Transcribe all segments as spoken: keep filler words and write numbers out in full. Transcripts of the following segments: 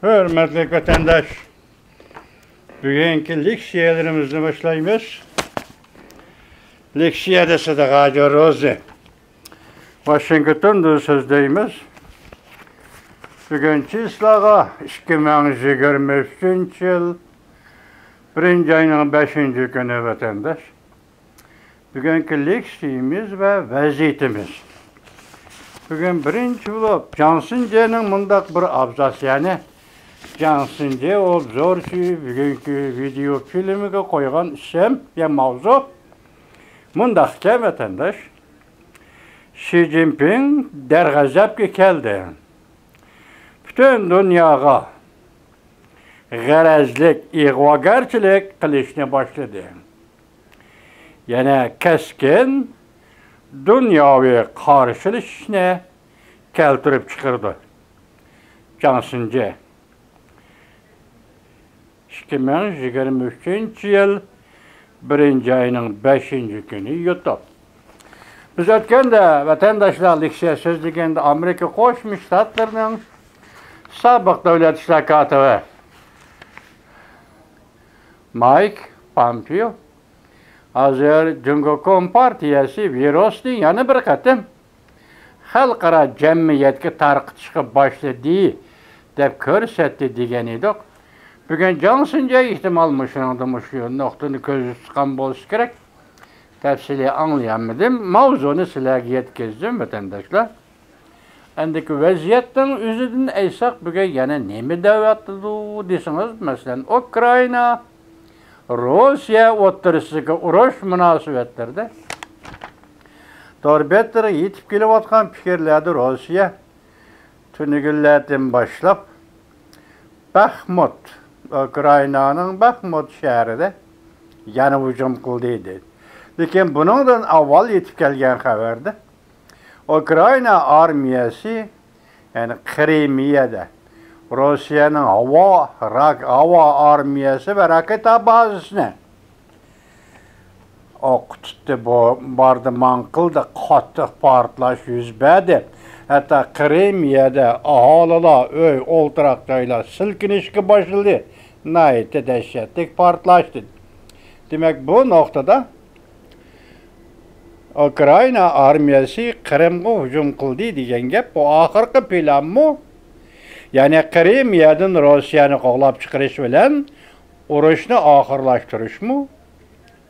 ھۆرمەتلىك ۋەتەنداش، بۈگۈنكى لېكسىيەلىرىمىزنى باشلايمىز. لېكسىيەدە سىدىق ھاجى روزى ۋاشىنگتوندىن سۆزلەيمىز. بۈگۈن چىسلاغا ئىككى مىڭ يىگىرمە ئۈچىنچى يىل، بىرىنچى ئاينىڭ بەشىنچى كۈنى ۋەتەنداش. بۈگۈنكى لېكسىيىمىز ۋە ۋەزىيىتىمىز. بۈگۈن بىرىنچى بولۇپ جاڭ سىنجېنىڭ مۇنداق بىر ئابزاس، يەنى جاڭ سىنجې ئوبزورچى بۈگۈنكى ۋىدېئو فىلىمىگە قويغان ئىسىم يا ماۋزۇ مۇنداق ئىكەن، ۋەتەنداش. شى جىنپىڭ دەرغەزەپكە كەلدى. پۈتۈن دۇنياغا غەرەزلىك ئىغۋاگەرچىلىك قىلىشنى باشلىدى. يەنە كەسكىن دۇنياۋى قارشىلىشىشنى كەلتۈرۈپ چىقىرىدۇ. جاڭ سىنجې، ئىككى مىڭ يىگىرمە ئۈچىنچى يىل، بىرىنچى ئاينىڭ بەشىنچى كۈنى يۇتۇپ. بىز ئۆتكەندە ۋەتەنداشلار لېكسىيە سۆزلىگەندە ئامېرىكا قوشما شتاتلىرىنىڭ سابىق دۆلەت ئىشلار كاتىپى مايك پامپېئو ھازىر جۇڭگو كومپارتىيەسى ۋىرۇسنى يەنە بىر قېتىم خەلقئارا جەمئىيەتكە تارقىتىشقا باشلىدى دەپ كۆرسەتتى دېگەن ئىدۇق. بۈگۈن جاڭ سىنجې ئېھتىمال مۇشۇنىڭدا مۇشۇ نۇقتىنى كۆزدە تۇتقان بولسا كېرەك. تەپسىلىي ئاڭلىيالمىدىم. ماۋزۇنى سىلەرگە يەتكۈزدۈم، ۋەتەنداشلار. ئەندىكى ۋەزىيەتنىڭ ئۆزىدىن ئېيتساق، بۈگۈن يەنە نېمە دەۋاتىدۇ دېسىڭىز، مەسىلەن، ئۇكرائىنا، روسىيە ئوتتۇرىسىدىكى ئۇرۇش مۇناسىۋەتلىرىدە تور بەتلىرىگە يېتىپ كېلىۋاتقان پىكىرلەردە روسىيە تۈنۈگۈنلەردىن باشلاپ باخمۇت، ئۇكرائىنانىڭ باخمۇت شەھىرىدە يەنە ھۇجۇم قىلدى دەيدۇ. لېكىن بۇنىڭدىن ئاۋۋال يېتىپ كەلگەن خەۋەردە ئۇكرائىنا ئارمىيەسى، يەنى قىرىمىيەدە روسىيەنىڭ ھاۋا، راك-، ھاۋا ئارمىيەسى ۋە راكېتا بازىسىنى ئوققا تۇتتى، بومباردىمان قىلدى، قاتتىق پارتلاش يۈز بەردى. ھەتتا قىرىمىيەدە ئاھالىلار، ئۆي، ئولتۇراق جايلار سىلكىنىشكە باشلىدى. ناھايىتى دەھشەتلىك پارتلاشتى. دېمەك، بۇ نۇقتىدا ئۇكرائىنا ئارمىيەسى قىرىمغا ھۇجۇم قىلدى دېگەن گەپ، بۇ ئاخىرقى پىلانمۇ؟ يەنى قىرىمىيەدىن روسىيەنى قوغلاپ چىقىرىش بىلەن ئۇرۇشنى ئاخىرلاشتۇرۇشمۇ؟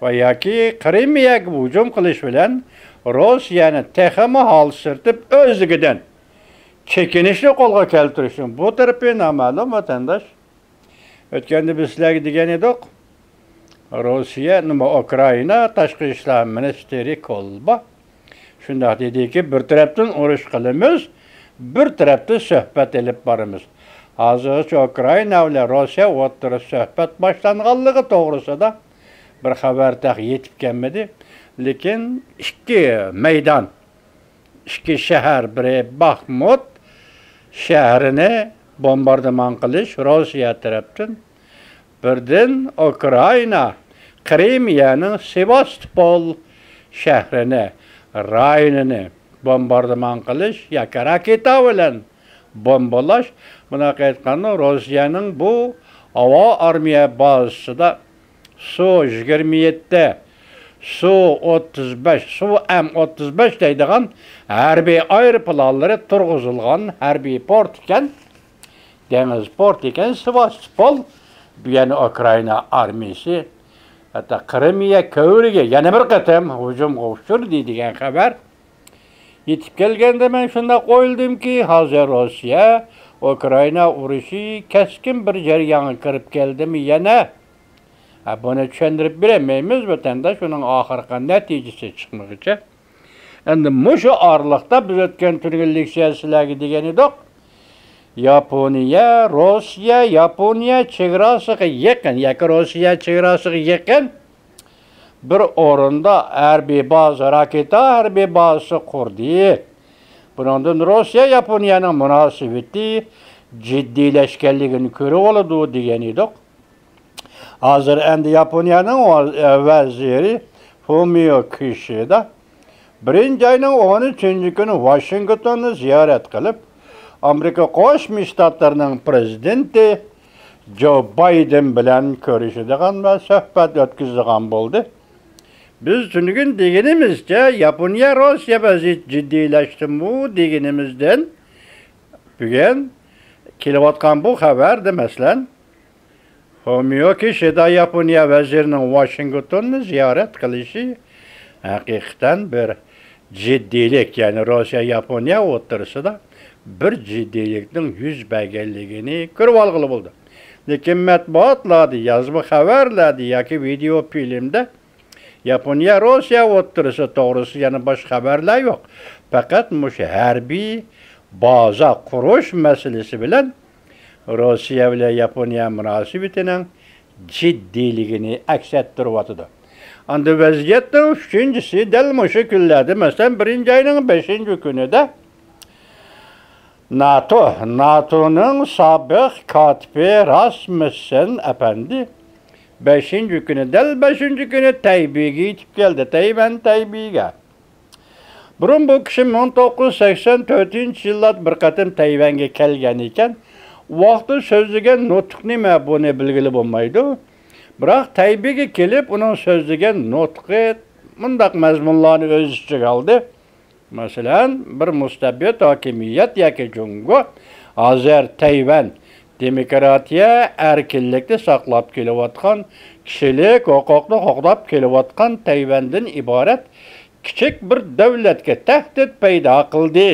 ۋە ياكى قىرىمىيەگە ھۇجۇم قىلىش بىلەن روسىيەنى تېخىمۇ ھالسىرىتىپ، ئۆزلۈكىدىن چېكىنىشنى قولغا كەلتۈرۈشنىڭ بۇ تەرىپى نامەلۇم، ۋەتەنداش. ئۆتكەندە بىز سىلەرگە دېگەن ئىدۇق، روسىيە، نېمە، ئۇكرائىنا تاشقى ئىشلار مىنىستىرى كولبا شۇنداق دېدىكى، بىر تەرەپتىن ئۇرۇش قىلىمىز، بىر تەرەپتىن سۆھبەت ئېلىپ بارىمىز. ھازىرغىچە ئۇكرائىنا بىلەن روسىيە ئوتتۇرىسىدا سۆھبەت باشلانغانلىقى توغرىسىدا بىر خەۋەر تېخى يېتىپ كەلمىدى. لېكىن ئىككى مەيدان، ئىككى شەھەر، بىرى باخمۇت شەھىرىنى بومباردىمان قىلىش روسىيە تەرەپتىن، بىردىن ئۇكرائىنا قىرىمىيەنىڭ سېۋاستوپول شەھىرىنى، رايونىنى بومباردىمان قىلىش ياكى راكېتا بىلەن بومبىلاش. بۇنداق ئېيتقاندا، روسىيەنىڭ بۇ ھاۋا ئارمىيە بازىسىدا سۇ يىگىرمە يەتتە، سۇ ئوتتۇز بەش، سۇ ئەم ئوتتۇز بەش دەيدىغان ھەربىي ئايروپىلانلىرى تۇرغۇزۇلغان ھەربىي پورت ئىكەن. دېڭىز پورت ئىكەن، سېۋاستوپول. بۇ يەنە ئۇكرائىنا ئارمىيىسى ھەتتا قىرىمىيە كۆۋرۈكىگە يەنە بىر قېتىم ھۇجۇمغا ئۇچرىدى دېگەن خەۋەر يېتىپ كەلگەندە، مەن شۇنداق ئويلىدىمكى، ھازىر روسىيە ئۇكرائىنا ئۇرۇشى كەسكىن بىر جەريانغا كىرىپ كەلدىمۇ يەنە؟ ھە، بۇنى چۈشەندۈرۈپ بېرەلمەيمىز، ۋەتەنداش، ئۇنىڭ ئاخىرقى نەتىجىسى چىقمىغۇچە. ئەمدى مۇشۇ ئارىلىقتا بىز ئۆتكەن تۈنۈگۈن لېكسىيە سىلەرگە دېگەن ئىدۇق، ياپونىيە، روسىيە، ياپونىيە چېگراسىغا يېقىن ياكى روسىيە چېگراسىغا يېقىن بىر ئورۇندا ھەربىي بازا، راكېتا ھەربىي بازىسى قۇردى. بۇنىڭدىن روسىيە ياپونىيەنىڭ مۇناسىۋىتى جىددىيلەشكەنلىكىنى كۆرۈۋالىدۇ دېگەن ئىدۇق. ھازىر ئەمدى ياپونىيەنىڭ ۋە-، ۋەزىرى فۇمىيو كىشىدا بىرىنچى ئاينىڭ ئون ئۈچىنچى كۈنى ۋاشىنگتوننى زىيارەت قىلىپ، ئامېرىكا قوشما شتاتلىرىنىڭ پرېزىدېنتى جو بايدېن بىلەن كۆرۈشىدىغان ۋە سۆھبەت ئۆتكۈزىدىغان بولدى. بىز تۈنۈگۈن دېگىنىمىزچە، ياپونىيە روسىيە ۋەزىيىتى جىددىيلەشتىمۇ دېگىنىمىزدىن، بۈگۈن كېلىۋاتقان بۇ خەۋەردە، مەسىلەن، فۇمىيو كىشىدا ياپونىيە ۋەزىرىنىڭ ۋاشىنگتوننى زىيارەت قىلىشى ھەقىقەتەن بىر جىددىيلىك، يەنى روسىيە ياپونىيە ئوتتۇرىسىدا بىر جىددىيلىكنىڭ يۈز بەرگەنلىكىنى كۆرۈۋالغىلى بولىدۇ. لېكىن مەتبۇئاتلاردا، يازما خەۋەرلەردە ياكى ۋىدېئو فىلىمدە ياپونىيە روسىيە ئوتتۇرىسى توغرىسىدا يەنە باشقا خەۋەرلەر يوق. پەقەت مۇشۇ ھەربىي بازا قۇرۇش مەسىلىسى بىلەن روسىيە بىلەن ياپونىيە مۇناسىۋىتىنىڭ جىددىيلىكىنى ئەكس ئەتتۈرۈۋاتىدۇ. ئاندىن ۋەزىيەتنىڭ ئۈچىنچىسى، دەل مۇشۇ كۈنلەردە، مەسىلەن، بىرىنچى ئاينىڭ بەشىنچى كۈنىدە ناتو، ناتونىڭ سابىق كاتىپى راسمۇسسېن ئەپەندى بەشىنچى كۈنى، دەل بەشىنچى كۈنى تەيبېيگە يېتىپ كەلدى، تەيۋەن تەيبېيگە. بۇرۇن بۇ كىشى مىڭ توققۇز يۈز سەكسەن تۆتىنچى يىللاردا بىر قېتىم تەيۋەنگە كەلگەن ئىكەن. ۋاقتىدا سۆزلىگەن نۇتۇقى نېمە، بۇنى بىلگىلى بولمايدۇ. بىراق تەيبېيگە كېلىپ، ئۇنىڭ سۆزلىگەن نۇتۇقى مۇنداق مەزمۇنلارنى ئۆز ئىچىگە ئالدى. مەسىلەن، بىر مۇستەبىت ھاكىمىيەت ياكى جۇڭگو ھازىر تەيۋەن دېموكراتىيە، ئەركىنلىكنى ساقلاپ كېلىۋاتقان، كىشىلىك ھوقۇقنى قوغداپ كېلىۋاتقان تەيۋەندىن ئىبارەت كىچىك بىر دۆلەتكە تەھدىت پەيدا قىلدى،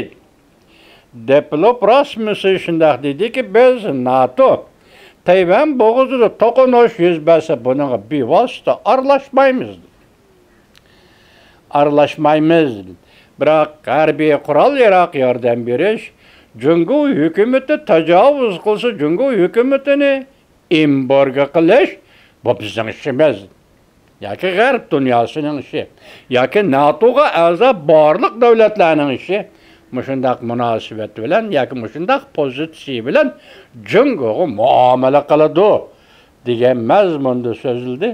دېپلوپ راسمۇسسېن شۇنداق دېدىكى، بىز ناتو تەيۋەن بوغۇزىدا توقۇنۇش يۈز بەرسە، بۇنىڭغا بىۋاسىتە ئارىلاشمايمىز. ئارىلاشمايمىز. بىراق ھەربىي قورال-ياراغ ياردەم بېرىش، جۇڭگو ھۆكۈمىتى تاجاۋۇز قىلسا، جۇڭگو ھۆكۈمىتىنى ئېمبارگو قىلىش، بۇ بىزنىڭ ئىشىمىز. ياكى غەرب دۇنياسىنىڭ ئىشى، ياكى ناتوغا ئەزا بارلىق دۆلەتلەرنىڭ ئىشى. مۇشۇنداق مۇناسىۋەت بىلەن ياكى مۇشۇنداق پوزىتسىيە بىلەن جۇڭگوغا مۇئامىلە قىلىدۇ، دېگەن مەزمۇندا سۆزلىدى.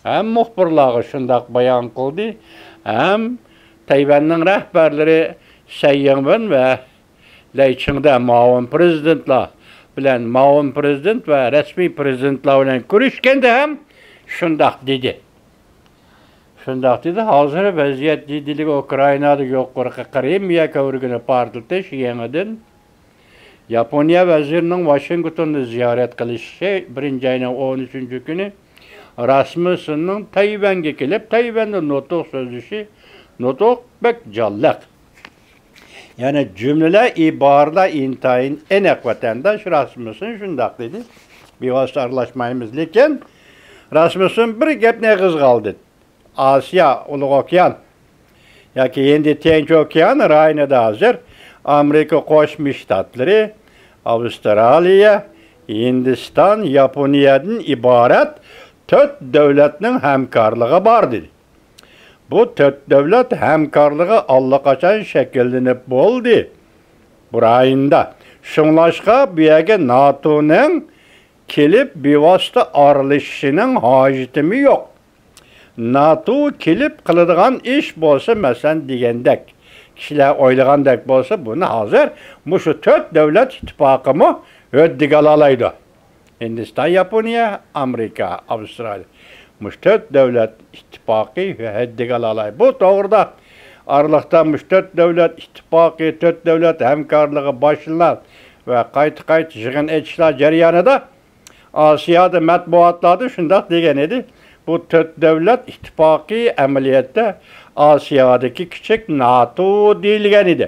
ھەم مۇخبىرلارغا شۇنداق بايان قىلدى، ھەم تەيۋەننىڭ رەھبەرلىرى سەي يىڭۋېن ۋە لەي چىڭدە مۇئاۋىن پرېزىدېنتلار بىلەن، مۇئاۋىن پرېزىدېنت ۋە رەسمىي پرېزىدېنتلار بىلەن كۆرۈشكەندە ھەم شۇنداق دېدى. شۇنداق دېدى، ھازىر ۋەزىيەت جىددىيلىكى ئۇكرائىنادا يۇقىرىقى قىرىمىيە كۆۋرۈكىنى پارتلىتىش يېڭىدىن ياپونىيە ۋەزىرىنىڭ ۋاشىنگتوننى زىيارەت قىلىشى، بىرىنچى ئاينىڭ ئون ئۈچىنچى كۈنى راسمۇسسېننىڭ تەيۋەنگە كېلىپ، تەيۋەندە نۇتۇق سۆزلىشى، نۇتۇق بەك جانلىق. يەنى جۈملىلەر، ئىبارىلەر ئىنتايىن ئېنىق. ۋەتەنداش راسمۇسسېن شۇنداق دېدى، بىۋاسىتە ئارىلاشمايمىز. لېكىن راسمۇسسېن بىر گەپنى ئېغىزغا ئالدى. ئاسىيا، ئۇلۇغ ئوكيان ياكى ھىندى تىنچ ئوكيان رايونىدا ھازىر ئامېرىكا قوشما شتاتلىرى، ئاۋسترالىيە، ھىندىستان، ياپونىيەدىن ئىبارەت تۆت دۆلەتنىڭ ھەمكارلىقى بار، دېدى. بۇ تۆت دۆلەت ھەمكارلىقى ئاللىقاچان شەكىللىنىپ بولدى. بۇ رايوندا. شۇڭلاشقا بۇ يەرگە ناتونىڭ كېلىپ بىۋاسىتە ئارىلىشىشىنىڭ ھاجىتىمۇ يوق. ناتو كېلىپ قىلىدىغان ئىش بولسا، مەسىلەن، دېگەندەك، كىشىلەر ئويلىغاندەك بولسا، بۇنى ھازىر مۇشۇ تۆت دۆلەت ئىتتىپاقىمۇ ھۆددىگە ئالالايدۇ. ھىندىستان، ياپونىيە، ئامېرىكا، ئاۋسترالىيە. مۇشۇ تۆت دۆلەت ئىتتىپاقى ھۆددىگە ئالالايدۇ. بۇ توغرىدا ئارىلىقتا مۇشۇ تۆت دۆلەت ئىتتىپاقى، تۆت دۆلەت ھەمكارلىقى باشلىنار ۋە قايتا-قايتا يىغىن ئېچىشلار جەريانىدا ئاسىيادا مەتبۇئاتلاردا شۇنداق دېگەن ئىدى، بۇ تۆت دۆلەت ئىتتىپاقى ئەمەلىيەتتە ئاسىيادىكى كىچىك ناتو دېيىلگەن ئىدى.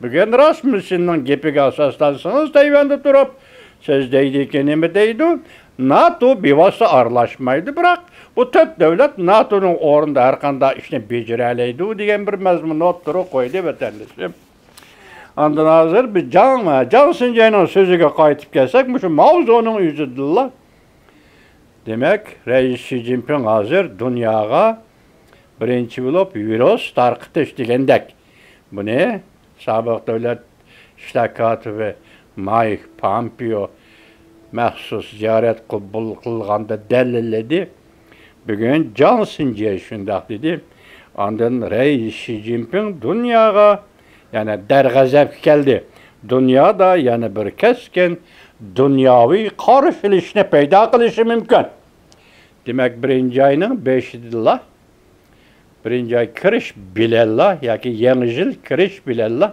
بۈگۈن راسمۇسسېننىڭ گېپىگە ئاساسلانسىڭىز، تەيۋەندە تۇرۇپ، سىز دەيدىكى نېمە دەيدۇ؟ ناتو بىۋاسىتە ئارىلاشمايدۇ، بىراق بۇ تۆت دۆلەت ناتونىڭ ئورنىدا ھەرقانداق ئىشنى بېجىرەلەيدۇ، دېگەن بىر مەزمۇننى ئوتتۇرىغا قويدى، ۋەتەندىشىم. ئاندىن ھازىر بىز جاڭ، جاڭ سىنجەينىڭ سۆزىگە قايتىپ كەلسەك، مۇشۇ ماۋزۇنىڭ ئۆزىدىنلا. دېمەك، رەئىس شى جىنپىڭ ھازىر دۇنياغا بىرىنچى بولۇپ ۋىرۇس تارقىتىش دېگەندەك، بۇنى سابىق دۆلەت ئىشلار كاتىپى مايك پامپېئو مەخسۇس زىيارەت قىل-، قىلغاندا دەلىللىدى. بۈگۈن جاڭ سىنجيې شۇنداق دېدى. ئاندىن رەئىس شى جىنپىڭ دۇنياغا، يەنى دەرغەزەپكە كەلدى. دۇنيادا يەنە بىر كەسكىن دۇنياۋى قارشىلىشىشنى پەيدا قىلىشى مۇمكىن. دېمەك، بىرىنچى ئاينىڭ بېشىدىلا، بىرىنچى ئاي كىرىش بىلەنلا ياكى يېڭى يىل كىرىش بىلەنلا،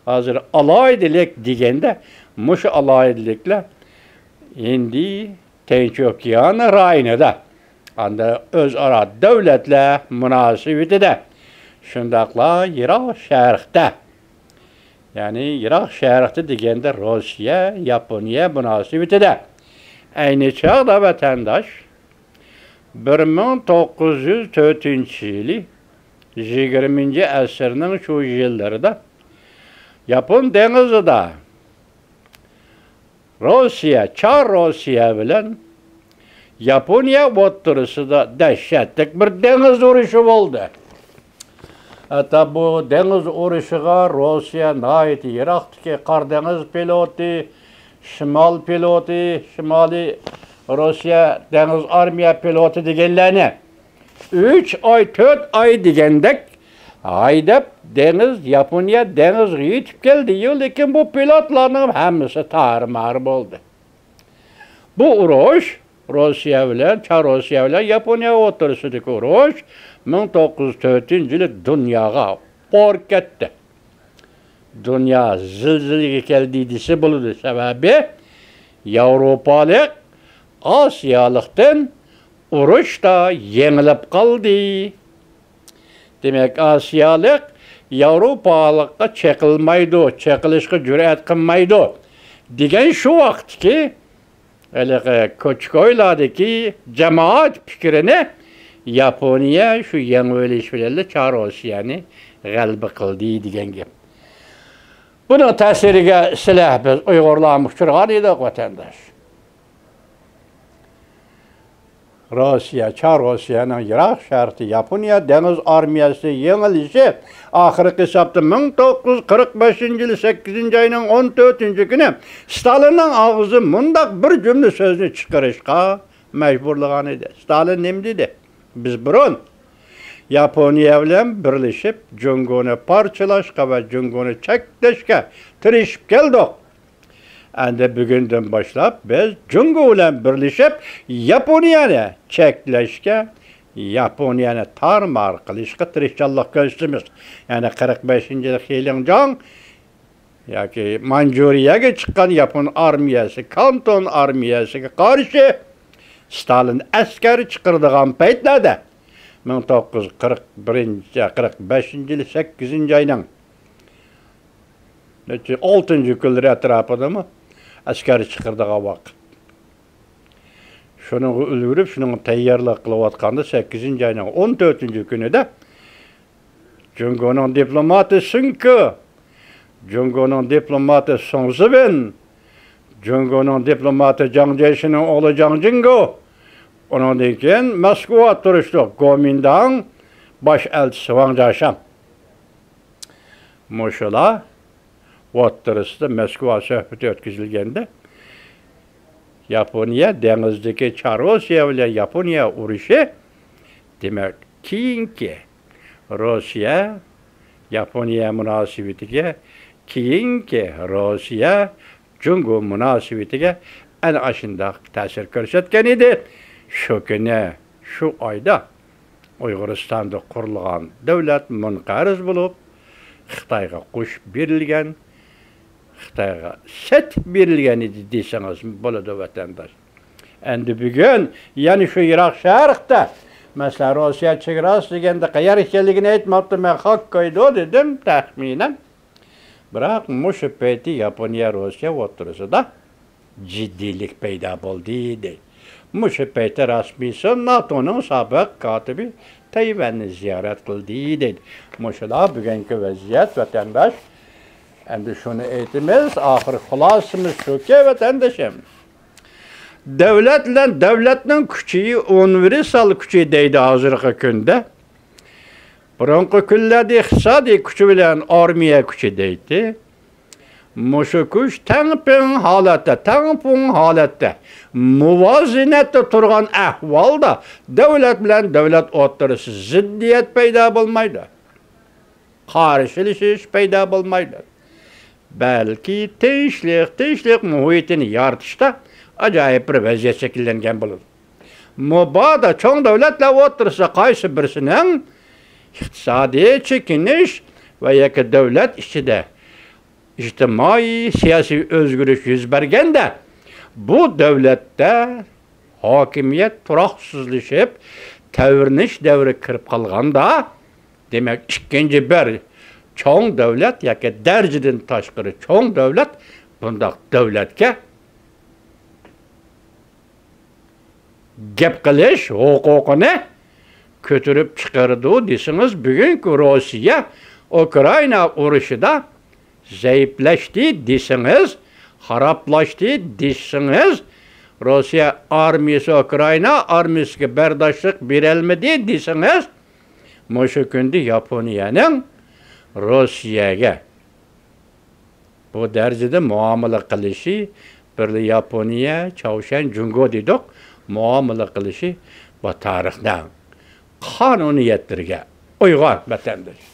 ھازىر ئالاھىدىلىك دېگەندە، مۇشۇ ئالاھىدىلىكلەر ھىندى، تىنچ ئوكيان رايونىدا، ئاندىن ئۆزئارا دۆلەتلەر مۇناسىۋىتىدە، شۇنداقلا يىراق شەرقتە، يەنى يىراق شەرقتە دېگەندە روسىيە، ياپونىيە مۇناسىۋىتىدە. ئەينى چاغدا ۋەتەنداش بىر مىڭ توققۇز يۈز تۆتىنچى يىلى، يىگىرمىنچى ئەسىرنىڭ شۇ يىللىرىدا ياپون دېڭىزىدا روسىيە، چار روسىيە بىلەن ياپونىيە ئوتتۇرىسىدا دەھشەتلىك بىر دېڭىز ئۇرۇشى بولدى. ھەتتا بۇ دېڭىز ئۇرۇشىغا روسىيە ناھايىتى يىراقتىكى قارا دېڭىز پىلوتى، شىمال پىلوتى، شىمالىي روسىيە دېڭىز ئارمىيە پىلوتى دېگەنلەرنى ئۈچ ئاي، تۆت ئاي دېگەندەك ھەيدەپ، دېڭىز، ياپونىيە دېڭىزغا يېتىپ كەلدى-يۇ، لېكىن بۇ پىلوتلارنىڭ ھەممىسى تارمار بولدى. بۇ ئۇرۇش روسىيە بىلەن، چار روسىيە بىلەن ياپونىيە ئوتتۇرىسىدىكى ئۇرۇش مىڭ توققۇز يۈز تۆتىنچى يىلى دۇنياغا ئۇر كەتتى. دۇنيا زىلزىلىگە كەلدى دېسە بولىدۇ، سەۋەبى ياۋروپالىق ئاسىيالىقتىن ئۇرۇشتا يېڭىلىپ قالدى. دېمەك، ئاسىيالىق ياۋروپالىققا چېقىلمايدۇ، چېقىلىشقا جۈرئەت قىلمايدۇ دېگەن شۇ ۋاقىتتىكى ھېلىقى كوچكويلاردىكى جامائەت پىكرىنى ياپونىيە شۇ يېڭىۋېلىش بىلەنلا چار روسىيەنى غەلىبە قىلدى دېگەن گەپ. بۇنىڭ تەسىرىگە سىلەر، بىز ئۇيغۇرلارمۇ ئۇچرىغان ئىدۇق، ۋەتەنداش. روسىيە، چار روسىيەنىڭ يىراق شەرقتە ياپونىيە دېڭىز ئارمىيەسى يېڭىلىشى، ئاخىرقى ھېسابتا مىڭ توققۇز يۈز قىرىق بەشىنچى يىلى سەككىزىنچى ئاينىڭ ئون تۆتىنچى كۈنى ستالىننىڭ ئاغزى مۇنداق بىر جۈملە سۆزنى چىقىرىشقا مەجبۇرلىغان ئىدى. ستالىن نېمە دېدى؟ بىز بۇرۇن ياپونىيە بىلەن بىرلىشىپ، جۇڭگونى پارچىلاشقا ۋە جۇڭگونى چەكلەشكە تىرىشىپ كەلدۇق. ئەمدى بۈگۈندىن باشلاپ بىز جۇڭگو بىلەن بىرلىشىپ ياپونىيەنى چەكلەشكە، ياپونىيەنى تارمار قىلىشقا تىرىشچانلىق كۆرسىتىمىز. يەنى قىرىق بەشىنچى يىل خېلىڭجاڭ ياكى مانجۇرىيەگە چىققان ياپون ئارمىيەسى، كانتون ئارمىيەسىگە قارشى ستالىن ئەسكەر چىقىرىدىغان پەيتلەردە، مىڭ توققۇز يۈز قىرىق بىرىنچى، قىرىق بەشىنچى يىل سەككىزىنچى ئاينىڭ نەچچە، ئالتىنچى كۈنلىرى ئەتراپىدىمۇ ئەسكەر چىقىرىدىغان ۋاقىت. شۇنىڭغا ئۈلگۈرۈپ، شۇنىڭغا تەييارلىق قىلىۋاتقاندا، سەككىزىنچى ئاينىڭ ئون تۆتىنچى كۈنىدە جۇڭگونىڭ دىپلوماتى سۈن كې، جۇڭگونىڭ دىپلوماتى سۇڭ زىۋېن، جۇڭگونىڭ دىپلوماتى جاڭ جيېشىنىڭ ئوغلى جاڭ جىڭگو، ئۇنىڭدىن كېيىن مەسكۇۋا تۇرۇشلۇق گومىنداڭ باش ئەلچىسى ۋاڭ جياشياڭ. مۇشۇلار ئوتتۇرىسىدا مەسكۇۋا سۆھبىتى ئۆتكۈزۈلگەندە، ياپونىيە دېڭىزدىكى چار روسىيە بىلەن ياپونىيە ئۇرۇشى، دېمەك، كېيىنكى روسىيە ياپونىيە مۇناسىۋىتىگە، كېيىنكى روسىيە جۇڭگو مۇناسىۋىتىگە ئەنە ئاشۇنداق تەسىر كۆرسەتكەن ئىدى. شۇ كۈنى، شۇ ئايدا ئۇيغۇرىستاندا قۇرۇلغان دۆلەت مۇنقەرز بولۇپ، خىتايغا قوشۇپ بېرىلگەن، خىتايغا سېتىپ بېرىلگەن ئىدى دېسىڭىز بولىدۇ، ۋەتەنداش. ئەمدى بۈگۈن يەنە شۇ يىراق شەرقتە، مەسىلەن، روسىيە چېگراسى دېگەندە قەيەر ئىكەنلىكىنى ئېيتماپتۇ، مەن خاككويدو دېدىم تەخمىنەن. بىراق مۇشۇ پېتى ياپونىيە، روسىيە ئوتتۇرىسىدا جىددىيلىك پەيدا بولدى، دەيدۇ. مۇشۇ پەيتتە راسمۇسسېن، ناتونىڭ سابىق كاتىپى، تەيۋەننى زىيارەت قىلدى، دەيدۇ. مۇشۇلار بۈگۈنكى ۋەزىيەت، ۋەتەنداش. ئەمدى شۇنى ئېيتىمىز، ئاخىر خۇلاسىمىز شۇكى، ۋەتەندىشىم، دۆلەت بىلەن دۆلەتنىڭ كۈچى ئۇنىۋېرسال كۈچى دەيدۇ ھازىرقى كۈندە. بۇرۇنقى كۈنلەردە ئىقتىسادىي كۈچى بىلەن ئارمىيە كۈچى دەيتتى. مۇشۇ كۈچ تەڭپۇڭ ھالەتتە، تەڭپۇڭ ھالەتتە، مۇۋازىنەتتە تۇرغان ئەھۋالدا دۆلەت بىلەن دۆلەت ئوتتۇرىسى زىددىيەت پەيدا بولمايدۇ. قارشىلىشىش پەيدا بولمايدۇ. بەلكى تىنچلىق، تىنچلىق مۇھىتىنى يارىتىشتا ئاجايىپ بىر ۋەزىيەت شەكىللەنگەن بولىدۇ. مۇبادا چوڭ دۆلەتلەر ئوتتۇرىسىدا قايسى بىرسىنىڭ ئىقتىسادىي چېكىنىش ۋە ياكى دۆلەت ئىچىدە ئىجتىمائىي سىياسىي ئۆزگىرىش يۈز بەرگەندە، بۇ دۆلەتتە ھاكىمىيەت تۇراقسىزلىشىپ، تەۋرىنىش دەۋرىگە كىرىپ قالغاندا، دېمەك، ئىككىنچى بىر چوڭ دۆلەت ياكى دەرىجىدىن تاشقىرى چوڭ دۆلەت بۇنداق دۆلەتكە گەپ قىلىش ھوقۇقىنى كۆتۈرۈپ چىقىرىدۇ دېسىڭىز، بۈگۈنكى روسىيە ئۇكرائىنا ئۇرۇشىدا زەئىپلەشتى دېسىڭىز، خارابلاشتى دېسىڭىز، روسىيە ئارمىيىسى ئۇكرائىنا ئارمىيىسىگە بەرداشلىق بېرەلمىدى دېسىڭىز، مۇشۇ كۈندە ياپونىيەنىڭ روسىيەگە بۇ دەرىجىدە مۇئامىلە قىلىشى، بىرلا ياپونىيە، چاۋشيەن، جۇڭگو دېدۇق، مۇئامىلە قىلىشى بۇ تارىخنىڭ قانۇنىيەتلىرىگە ئۇيغۇن، ۋەتەنداش.